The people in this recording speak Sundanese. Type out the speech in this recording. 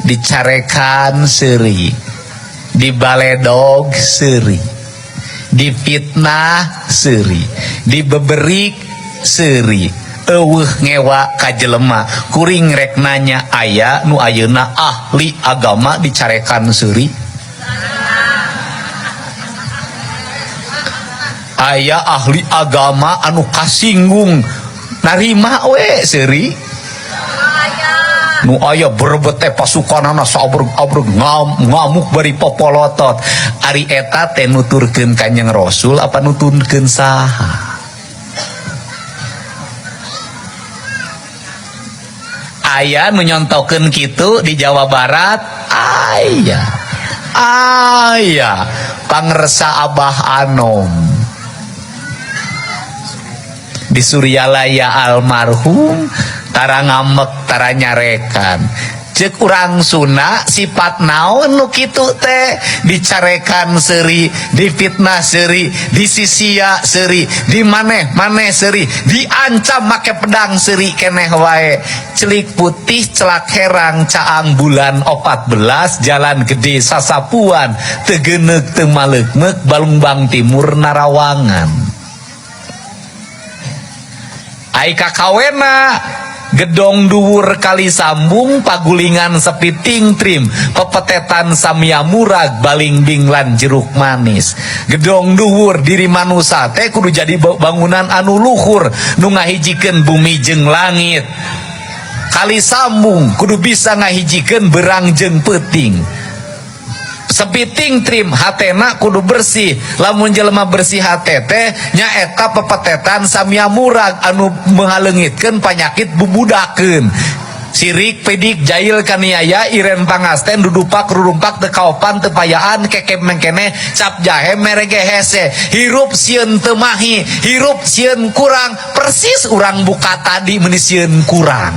Dicarekan seuri, dibaledog seuri, difitnah seuri, dibeberik seuri, eueuh ngewa ka jelema. Kuring rek nanya, aya nu ayeuna ahli agama dicarekan seuri? Aya ahli agama anu kasinggung narima we seuri? Nu aya berebet teh pasukanana sabreg-abreg ngamuk bari popolotot. Ari eta teh nuturkeun Kanjeng Rasul apa nuturkeun saha? Aya nu nyontokeun kitu di Jawa Barat? Aya. Aya pangersa Abah Anom di Suryalaya almarhum, tara ngamek, tara nyarekan. Cek urang Sunda sifat naon nu kitu teh? Dicarekan seuri, difitnah seuri, disisia seuri, di maneh-maneh seuri, diancam make pedang seuri keneh wae. Celik putih celak herang caang bulan 14 jalan gede sasapuan tegenek teu maleukmeuk Balungbang Timur Narawangan. Ai kakawena gedong dhuwur kali sambung pagulingan sepi tingtrim pepetetan samia murag balingbing lan jeruk manis. Gedong dhuwur diri manusa teh kudu jadi bangunan anu luhur nu ngahijikeun bumi jeung langit. Kali sambung kudu bisa ngahijikeun berang jeung peuting. Sepi tingtrim hatena kudu bersih. Lamun jelema bersih hate teh nyaeta pepetetan samia murag anu mengalengitkeun panyakit bubudakeun. Sirik pedik jail kaniaya iren pangasten dudupak rurumpak teu kaopan teu payaan kekep mengkene cap jahe merege hese hirup sieun teu mahi hirup sieun kurang persis urang buka tadi meuni sieun kurang.